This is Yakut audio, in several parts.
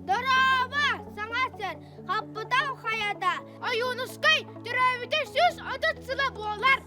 Дорообо, саҥа сир, хаппытал хайата, Ойуунускай төрөөбүтэ 130 сыла буолар.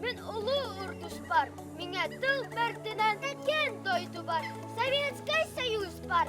Мин улуу урдуспар, миҥэ тыл бэрдинэн киэн дойдубар, Советскай Союзпар,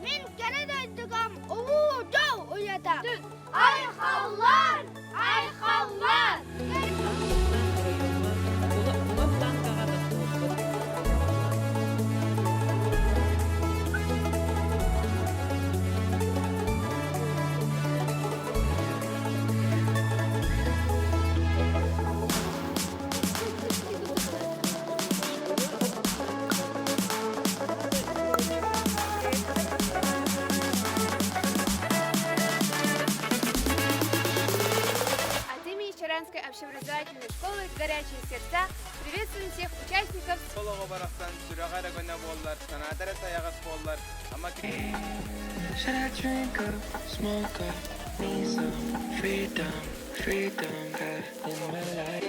мин кэрэ дойдугам улуу дьол уйата. Айхаллаан! Айхаллаан! От имени Чаранской общеобразовательной школы «Горячие сердца» приветствуем всех участников. Олоҕо барахсан сүрэҕэ эрэ гына буоллар, санаата эрэ сайаҕас буоллар, ама Should I drink up, smoke up, need some freedom, freedom got in my life.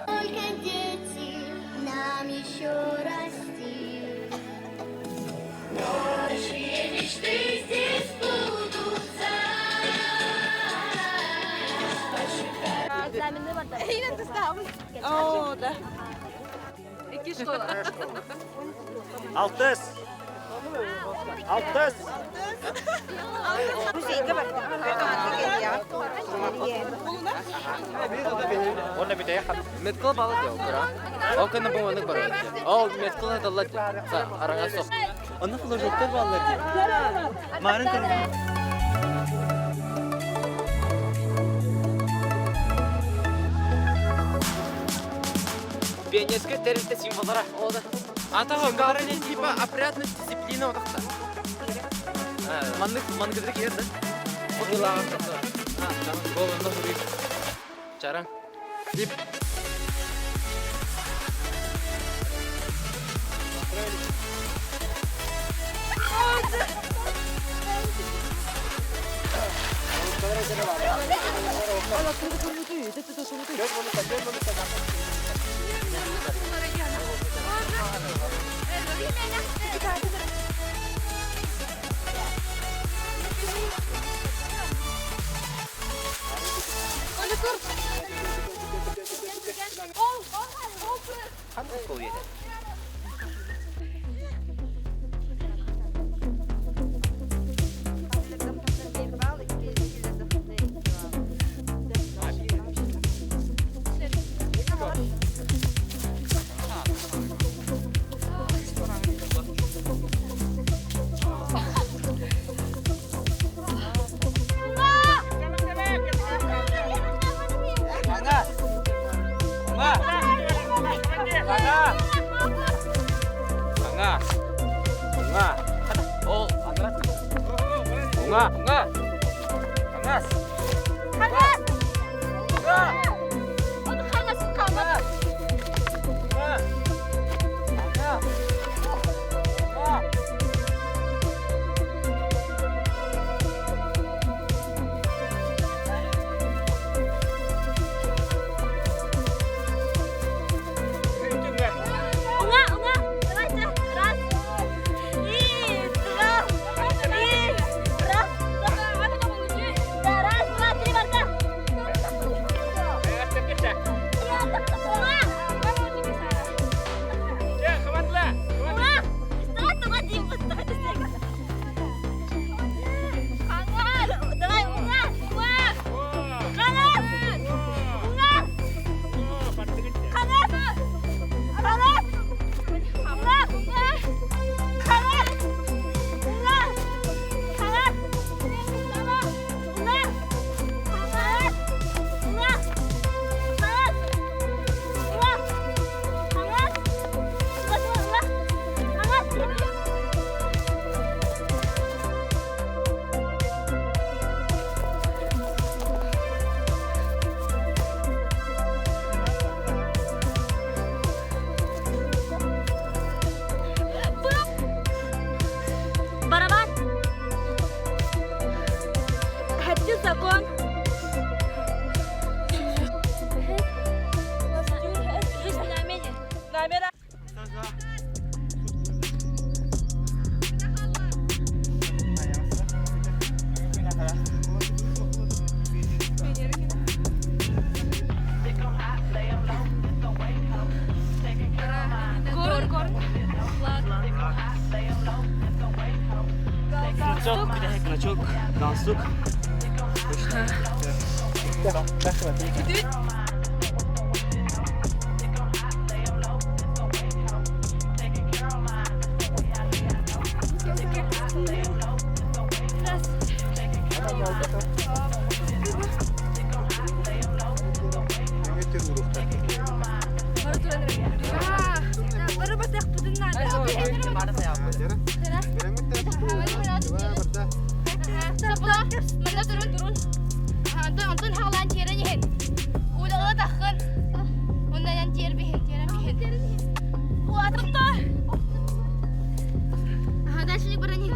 Только дети, нам еще расти. Большие мечты здесь будутся. О, да. Икки школа. Алтыс! Алтыс! Музейга бар. Онна бүтэйэ Медкыл балы дио кыра. Ол кэннэ бу маннык барар дии. Ол медкыл эталла дии. Араҥа сох. Онно флажоктар бааллар дии. Марын көрүҥ. Пионерскай тэрилтэ символлара. Ата гарани типа опрятность, дисциплина отахта. Маннык маннык киһи да. Окилаҕа Голонно хури. Чаран. Дип. Ана! Ама! Ана! Значок, галстук. Онтон хаалаан тиэрэн иһин. Улаҕа таххын. Оннан тиэр биһин, тиэрэн биһин. Уатымта! Ага, дальше не баран иһин.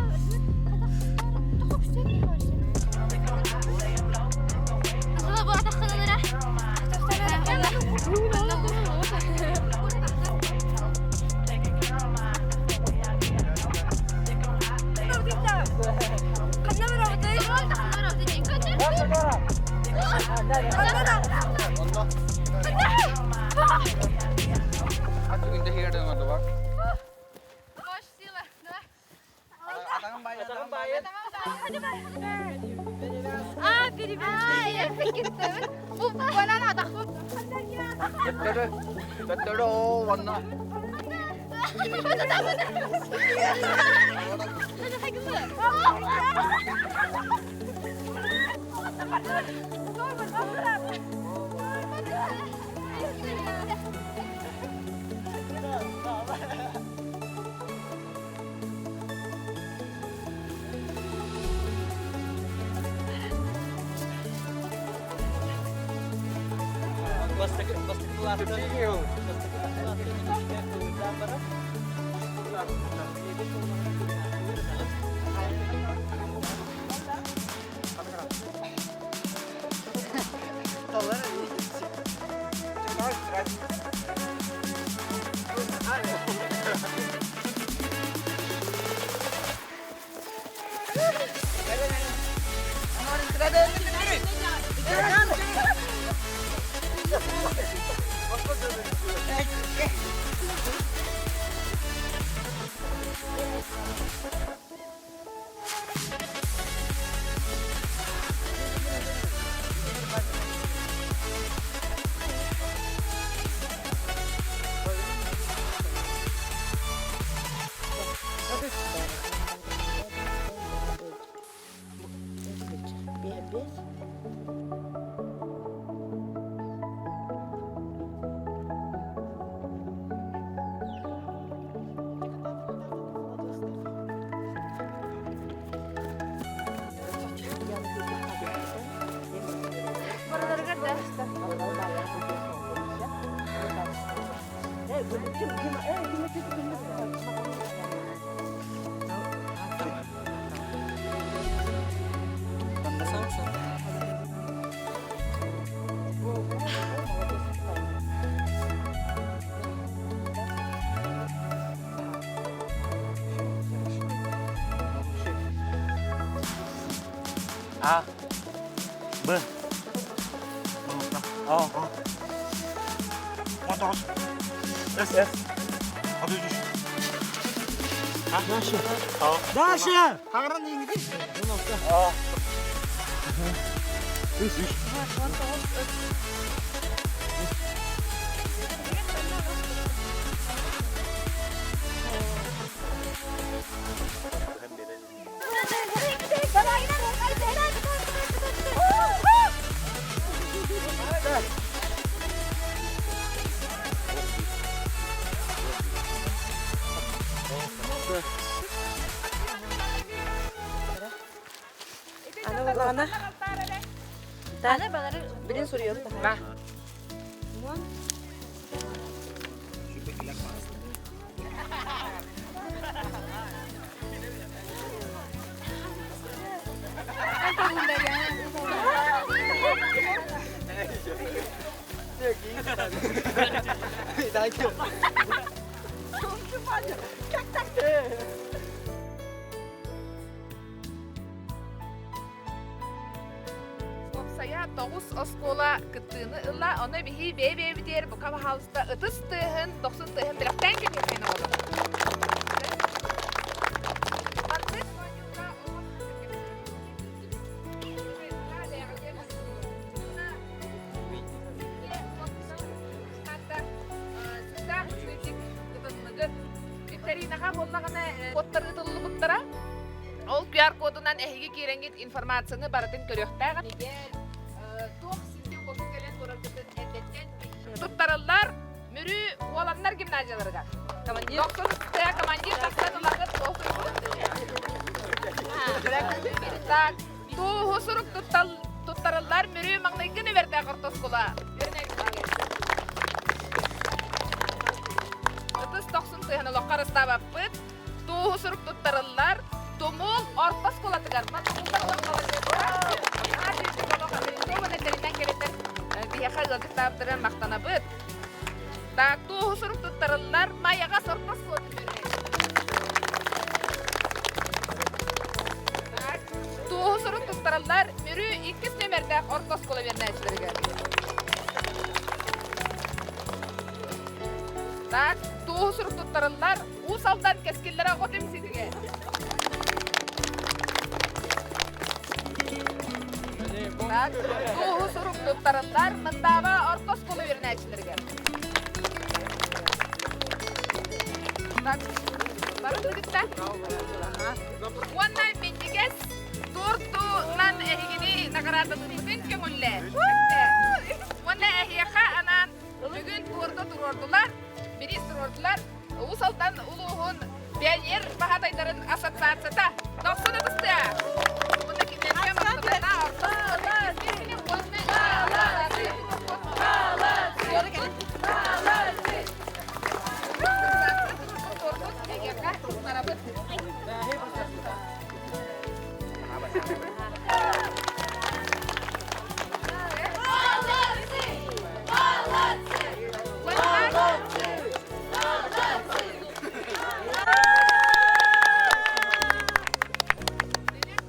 А. Б. А. С. С. Даша. Даша! А. Уопсайа тоҕус оскуола кыттыыны ылла, ону биһи бэйэ-бэйэбитигэр бука баһаалыста ытыс тыаһын, дохсун тыаһын бэлэхтээн кэбиһиэххин оҕолор. Маныаха буоллаҕына кодтар ыытыллыбыттара. Ол QR-кодунан эһиги киирэҥҥит информацияны барытын көрүөхтээх. Туох сиргэ-уокка кэлэн тураргытын эрдэттэн туттарыллар Мүрү уоланнар гимназияларыгар. Командир. Командир тахсан ылаҕыт Так, туоһу сурук туттарыллар Мүрү маҥнайгы нүмердээх орто оскуола. Ытыс тохсун тыһын олоххо арыстаабаппыт. Туоһу сурук туттарыллар Тумул орто оскуолатыгар. Биһиэхэ ыалдьыттаабыттарыгар махтанабыт. Так, туоһу сурук туттарыллар Майаҕас орто оскуолатыгар. Туоһу сурук туттарыллар Мүрү иккис нүөмэрдээх орто оскуола үөрэнээччилэригэр. Так, туоһу сурук туттарыллар Уус Алдан кэскиллэрэ оҕо түмсүүтүгэр. Так, туоһу сурук туттарыллар Мындааба орто оскуола үөрэнээччилэригэр. Так, бары бүтүттэ. Уонна минньигэс туортунан эһигини наҕараадалыырбын көҥүллээ. Уонна эһиэхэ анаан бүгүн туорду туруордулар, бириис туруордулар. Уус Алдан улууһун пионер баһаатайдарын ассоциацията Дохсун ытыстыа! Уонна кинилэргэ махтанана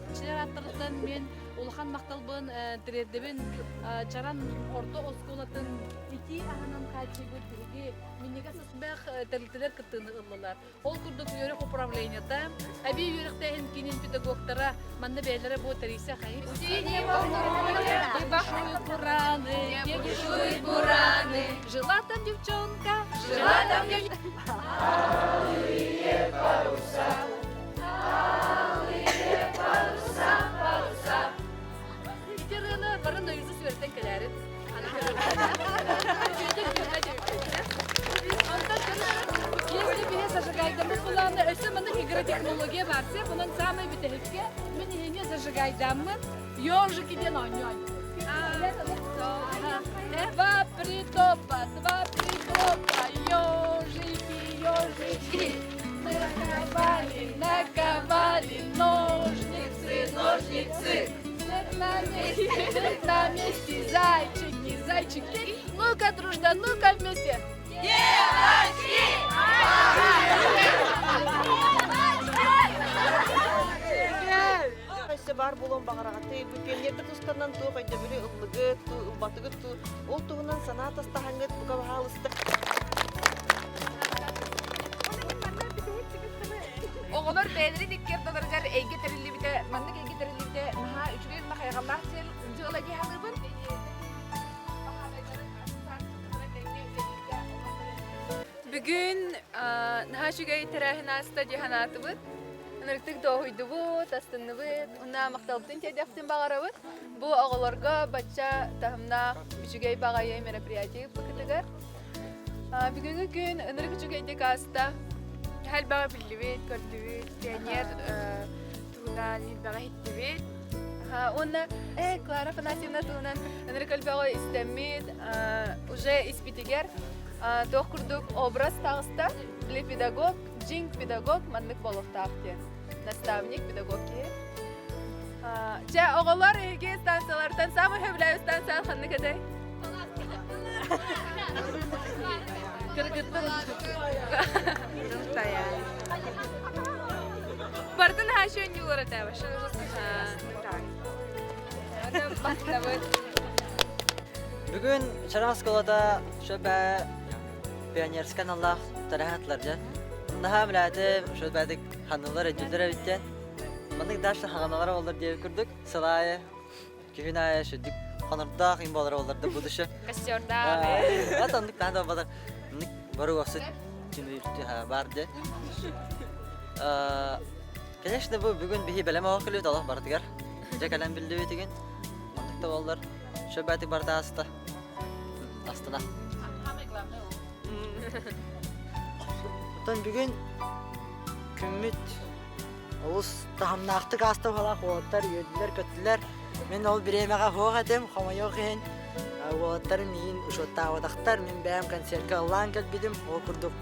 Кичилер аттарыттан мен улахан махталбын тириэрдэбин Чаран орто оскуолатын итии аһынан хааччыйбыт биһиги минньигэс ысбэх тэрилтэлэр кыттыыны ыллылар. Ол курдук үөрэх управлениета, эбии үөрэхтээһин киинин педагогтара манна бэйэлэрэ бу тэрийсэ хайы. Где бушуют бураны, где бушуют бураны, жила там девчонка, жила там девчонка. Алые паруса, алые паруса, паруса. Ити ырыаны бары наизусть үөрэтэн кэлээрин. Если биһи зажигайдаммыт булааны өссө маннык игротехнология баар сеп, онон самый бүтэһиккэ мин иһине зажигайдаммын ежики диэн оонньоон. Два притопа, два притопа, ежики, ежики, наковали, наковали, ножницы, ножницы. На месте, на месте, зайчики, зайчики. Ну-ка, дружно, ну-ка вместе. Девочки! Өссө баар буолуон баҕараҕытый, бу пионердар тустарынан туох өйдөбүлү ыллыгыт, туу ылбатыгыт туу, ол туһунан санаа тастаһаҥҥыт бука баһаалыста. Оҕолор бэйэлэрин икки ардыларыгар эйгэ тэриллибитэ, маннык эйгэ тэриллибитэ наһаа үчүгэй уонна хайҕаллаах дьыала дии саныыбын. Бүгүн наһаа үчүгэй тэрээһин ааста дии санаатыбыт. Ынырыктык дуоһуйдубут, астынныбыт. Уонна махталбытын тиэрдиэхпитин баҕарабыт. Бу оҕолорго бачча таһымнаах үчүгэй баҕайы мероприятие ыыппыкытыгар. Бүгүҥҥү күн ынырык үчүгэйдик ааста. Элбэҕи биллибит, көрдүбүт, пионер туһунан элбэҕи иһиттибит. Уонна э, Клара Афанасьевна туһунан ынырык элбэҕи истэммит, уже испитигэр туох курдук образ таҕыста. Били педагог, дьиҥ педагог маннык буолуохтаах диэн. Наставник, педагог киһи. Чэ, оҕолор эһиги станциялартан самый сөбүлээбит станция ханнык этэй? Кыргыттар. Бартын хашы өнньүүлэр этэ, вообще Бүгүн Чараҥ оскуолата шөбэ пионерскай аналлаах тэрээһин ыытылар дьэ. Наһаа билээтим, шөбэдик ханнылар өйдүүллэр эбиттэн. Маннык даша хаҕаналара олор диэбит курдук, сыл аайы күһүн аайы шүдүк хонордоох им буолар олордо будущее. Костердаах. Вот оннук наада буолар. Оннук бары уопсай түмүктү баар дьэ. Конечно, бу бүгүн биһи бэлэм оҕо кэлбит олох барытыгар. Дьэ кэлэн биллибитигин. Онтук да буоллар, шөбәтик барыта ааста. Астына. Самое главное ол. Оттон бүгүн күммүт олус таһымнаахтык ааста быһалаах уолаттар үөрдүлэр-көттүлэр. Мин ол бириэмэҕэ суох этим, хомойуох иһин уолаттарым миигин учуоттаабатахтар. Мин бэйэм концертка ыллаан кэлбитим, ол курдук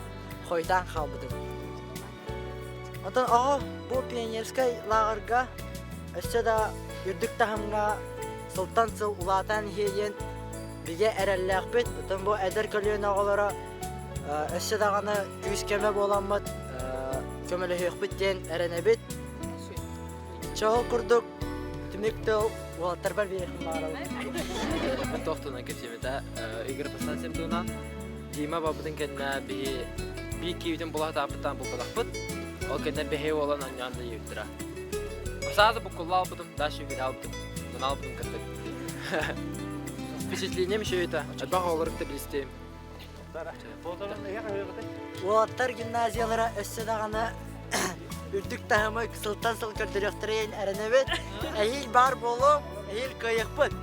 хойутаан хаалбытым. Оттон оҕо бу пионерскай лааҕырга өссө да үрдүк таһымҥа сылтан сыл улаатан иһиэ диэн бигэ эрэллээхпит. Оттон бу эдэр көлүөнэ оҕолоро өссө даҕаны күүс-көмө буоламмыт көмөлөһүөхпүт диэн эрэнэбит. Чэ ол курдук түмүк тыл уолаттарбар биэриэхпин баҕарабын. Туохтунан кэпсиэм этэ. Игорь Константин туһунан Дима барбытын кэннэ биһи биир киһибитин була сатаабыттаан булбатахпыт. Ол кэннэ бэһи уолан анньаан да иэбиттэрэ. Саазы буккулла албытым, дальше үгүнэ албытым. Мына албытым кырдык. Впечатлением еще это. Элбэх оҕолорукта билистим. Уолаттар гимназиялара өссө даҕаны үрдүк таһымы сылтан сыл көрдөрүөхтэрин эрэнэбит. Эһиил баар буолуо, эһиил кыайыахпыт.